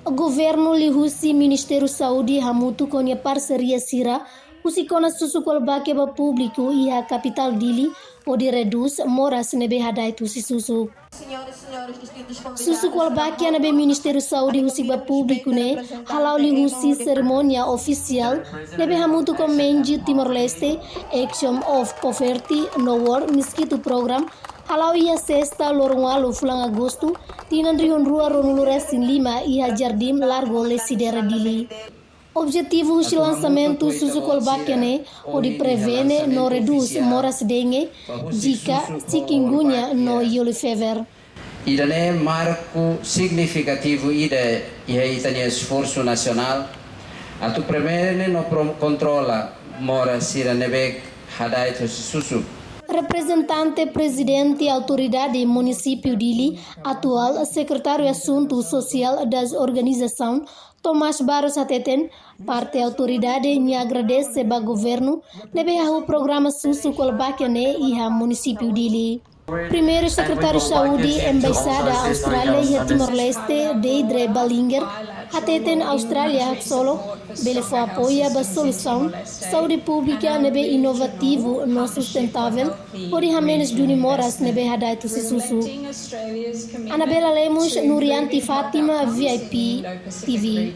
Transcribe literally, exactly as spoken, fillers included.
Governu liuhusi Ministériu Saúde hamutuk ho nia parseria sira husik ona susu Kualbakia ba públiku iha kapitál Dili, hodi redús moras ne'ebé hada'et husi susu. Susu Kualbakia ne'ebé Ministériu Saúde husik ba públiku ne'e hala'o liuhusi serimónia ofisiál ne'ebé hamutuk ho Menji Timor-Leste, Action of Poverty no World Mosquito Program, hala'o iha sesta loron ualu fulan Agostu, tinan rihun rua ruanulu resin lima, iha Jardín Largo Lecidere, Dili. Objetivu husi lansamentu susu Kualbakia ne'e hodi prevene no redús moras dengue, zika, chikungunya no yellow fever. Ida-ne'e marku signifikativu ida iha ita-nia esforsu nasionál atu prevene no pro-, kontrola moras sira ne'ebé hada'et husi susu. Reprezentante Prezidente Autoridade Munisípiu Dili, atuál Sekretáriu Asuntu Sosiál das Organizasaun, Tomás Barros hateten, parte autoridade nia agradese ba governu ne'ebé hahú programa susu Kualbakia ne'e iha munisípiu Dili. Primeiru Sekretáriu Saúde Embaixada Austrália iha Timor-Leste, Deidre Balinger, hateten Austrália haksolok bele fó apoia ba solusaun saúde públika ne'ebé inovativu no sustentável, hodi hamenus duni moras ne'ebé hada'et husi susu. Anabela Lemos, Nurianti Fátima, V I P T V.